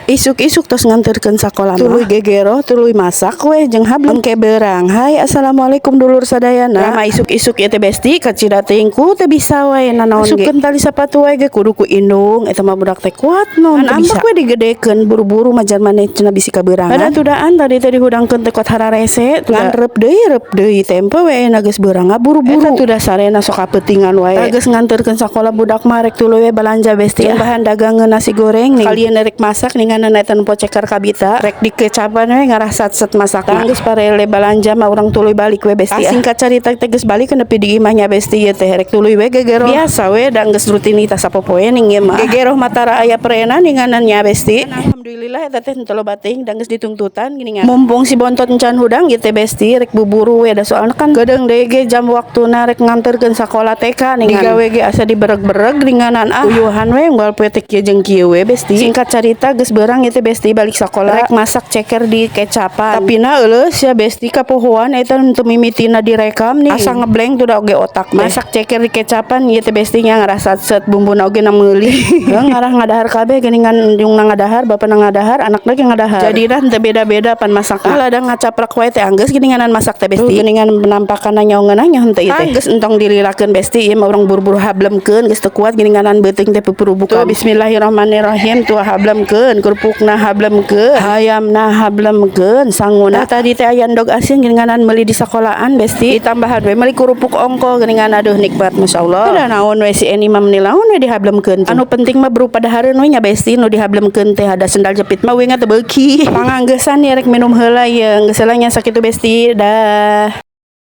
Isuk-isuk tos nganterkeun sakola mah tuluy gegero, tuluy masak we jeung hablem ke beurang. Hai, assalamualaikum dulur sadayana. Rama isuk-isuk ieu teh, besti, kacida teuing ku teu bisa wae nanaon ge. Asupkeun tali sapatu wae ge kudu ku indung. Eta mah budak teh kuat non teu bisa. Ambek we digedekeun, buru-buru majar maneh cenah bisi kaberangan. Ada tudaan tadi teh dihudangkeun teh kuat hararese, ngan reup deui, reup deui, tempo we na geus beurang ngaburu-buru. Eta tuh dasarena sok kapeutingan wae. Geus nganterkeun sakola budak mah rek tuluy we balanja, besti. Jeung bahan dagangan nasi goreng nih. Kalian rek masak ninganan eta nu ceker kabita rek dikecapan we ngarah sat-set masakna. Geus parele balanja mah urang tuluy balik we, besti. Singkat carita teh geus balik nepi di imahnya, besti. Ieu teh rek tuluy we gegero. Biasa we da geus rutinitas sapopoe ning ieu mah. Gegero matara aya perena ninganan nya, besti. Alhamdulillah eta teh henteu loba teuing da geus ditungtutan geuningan. Mumpung si bontot encan hudang ieu teh, besti, rek buburu we da soalna kan geudeung deui ge jam waktuna rek nganterkeun sakola TK ningan. Digawe ge asa dibereg-bereg ninganan ah. Uyuhan we unggal poe teh kieu jeung kieu we, besti. Singkat carita geus beurang ieu teh, besti, balik sakola rek masak ceker di kecapan. Tapi na euleus ya, besti, kapohoan eta teu mimitina direkam nih. Asa ngeblank tuh da oge otak teh. Masak ceker di kecapan ieu teh, besti nya, ngarasa set bumbuna oge na meuli. Heuh, ngarah ngadahar kabeh geuningan, indungna ngadahar, bapana ngadahar, anakna ge ngadahar. Jadi dah teu beda-beda pan masakna. Lada ngacaprak wae teh anggeus geuninganan masak teh, besti. Geuningan penampakan nyaongeunah nya henteu ieu teh. Geus entong dililakeun, besti, ieu mah urang buru-buru hablemkeun, geus teu kuat geuninganan beuteung teh pupurubukan. Tuh, bismillahirrahmanirrahim, tuh hablemkeun kerupukna, hablemkeun hayamna, hablemkeun sanguna. Tadi teh aya endog asin geuninganan meuli di sakolaan, besti, ditambahan we meuli kerupuk ongko geuningan. Aduh, nikmat, masyaallah. Da naon we si Eni mah meuni laun we dihablemkeun tuh. Anu penting mah berupa dahareun we nya, besti, nu dihablemkeun teh ada sendal jepit mah we teu beuki. Panganggesan ya rek minum heula ieu, geus heula nya sakitu, besti, dah.